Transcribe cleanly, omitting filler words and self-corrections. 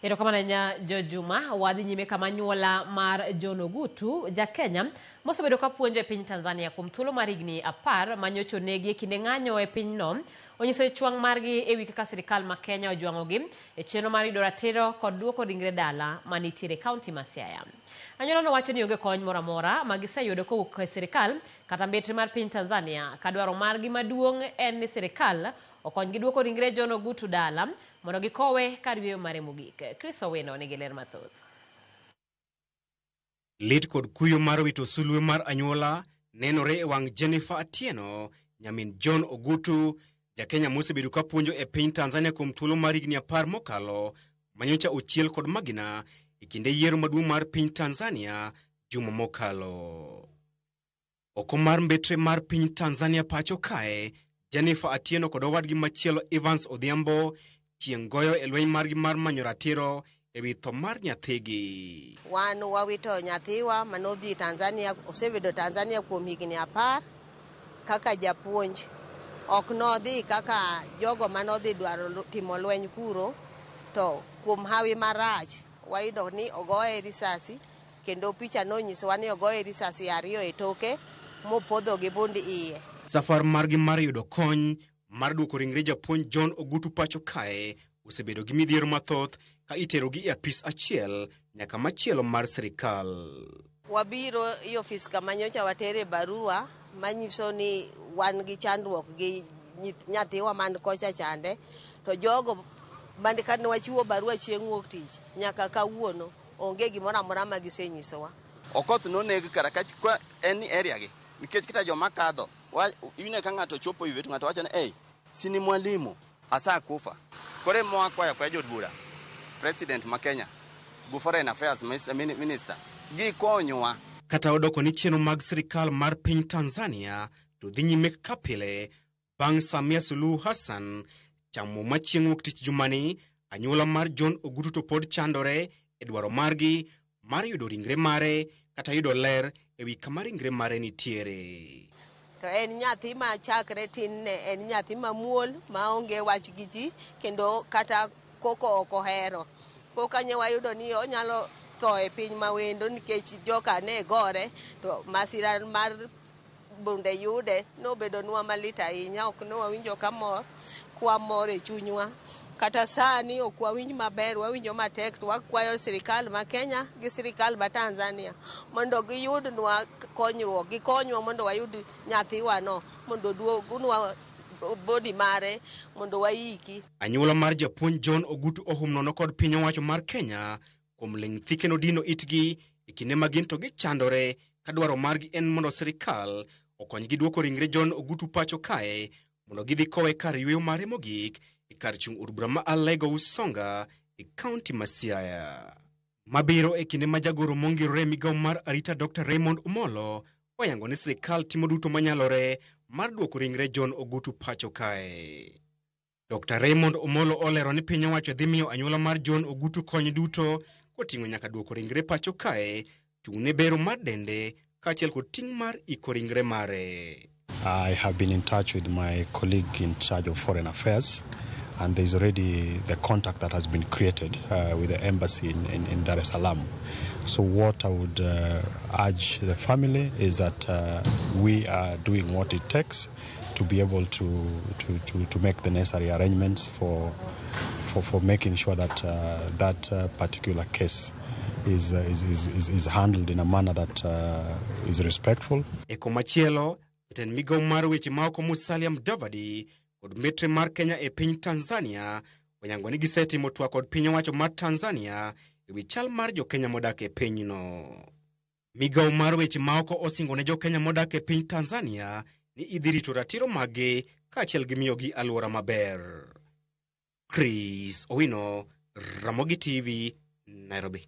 Erokamano ahinya Jojuma. Wadhi nyime kama anyuola mar John Ogutu, ja Kenya, mosebedo ka puonjo e piny Tanzania kuom thuolo mar higni 10 manyocha onegi e kinde ng'anyo e pinyno, onyiso ich wang' margi e wi kaka sirikal ma Kenya ojwang'ogi e chenro mar yudo ratiro kod duoko ringre dala manitiere e kaunti ma Siaya. Anyuolano wacho ni onge kony moro amora ma giseyudo kowuok e sirikal kata mbetre mar piny Tanzania ka dwaro margi maduong' en ni sirikal okonygi duoko ringre John Ogutu dala mondo gikowe kar yweyo mare mogik. Chris Owino nigi ler mathoth. Lit kod kuyo mar wito sulwe mar anyuola nenore e wang' Jennifer Atieno, nyamin John Ogutu, ja-Kenya mosebedo ka puonjo e piny Tanzania kuom thuolo mar higni 10 mokalo, manyocha ochiel kod magina e kinde yiero maduong' mar piny Tanzania juma mokalo. Oko mar mbetre mar piny Tanzania pacho kae, Jennifer Atieno kod owadgi machielo Evans Odhiambo chieng' goyo e lweny margi mar manyo ratiro e wi tho mar nyathigi. Wan wawito nyathiwa manodhi Tanzania, osebedo Tanzania kuom higni 10 kaka japuonj. Ok nodhi kaka jogo manodhi dwaro timo lweny kuro, to kuom hawi marach wayudo ni ogoye risasi kendo picha nonyisowa ni ogoye risasi 2 e toke mopodho gi bund iye. Safar margi mar yudo kony mar duoko ringre japuonj John Ogutu pacho kae osebedo gi midhiero mathoth ka iterogi e apis achiel nyaka machielo mar sirikal. Wabiro e ofis kama nyocha watere barua manyiso ni wan gi chandruok gi nyathiwa man kocha chande, to jogo mane kane wachiwo barua chieng' wuok tich nyaka kawuono onge gimoro amora ma gisenyisowa. Okoth noneg kara ka kwa en ni area gi nikech kata joma kadho ineno ka ng'ato chopo iwe to ng'ato wacho ni ei si ni mwalimu asa kufa. Koro ema wakwayo akwayo jood bura, president ma Kenya go foreign affairs minister gikonywa. Kata odoko ni chenro mag sirikal mar piny Tanzania to dhi nyime kaka pile bang' Samia Suluhu Hassan chamo muma chieng' wuok tich jumani, anyuola mar John Ogutu to pod chandore e dwaro margi mar yudo ringre mare kata yudo ler e wi kama ringre mare nitiere. To en nyathi ma chakre tinne, en nyathi mamuol maonge wach gi ji kendo kata koko ok ohero. Koka nye wayudo ni onyalo tho e piny mawendo nikech joka ne gore to masira mar bunde yude nobedonwa malit ahinya, ok ne wawinjo ka mor, kwa mor e chunywa. Kata sani ok wawinj maber, wawinjo matek to wakwayo sirikal ma Kenya gi sirikal ma Tanzania mondo giyudnwa konyruok, gikonywa mondo wayud nyathiwano mondo oduognwa body mare mondo waiki. Anyuola mar japuonj John Ogutu ohum nono kod piny owacho mar Kenya kuom ling' thi kendo dino itgi e kinde ma gin to gichandore ka dwaro margi en mondo sirikal okonygi duoko ringre John Ogutu pacho kae mondo gidhi kowe kar yweyo mare mogik e kar chung' od bura ma Alego Usonga e kaunti ma Siaya. Mabiro e kinde ma jagoro mongirore e migawo mar arita Dr. Raymond Omolo oyango ni sirikal timo duto manyalore mar duoko ringre John Ogutu pacho kae. Dr. Raymond Omolo olero ni piny owacho dhi miyo anyuola mar John Ogutu kony duto koting'o nyaka duoko ringre pacho kae, chung'ne bero mar dende kaachiel kod ting' mar iko ringre mare. I have been in touch with my colleague in charge of foreign affairs, and there is already the contact that has been created with the embassy in Dar es Salaam. So what I would urge the family is that we are doing what it takes to be able to make the necessary arrangements for making sure that that particular case is handled in a manner that is respectful. E komachielo, jatend migawo mar weche maoko Musalia Mudavadi kod mbetre mar Kenya e piny Tanzania oyango ni gisetimo twak kod piny owacho mar Tanzania e wi chal mar jo-Kenya modak e pinyno. Migawo mar weche maoko osingo ne jo-Kenya modak e piny Tanzania ni idhi rito ratiro maggi kaachiel gi miyogi alwora maber. Chris Owino, Ramogi TV, Nairobi.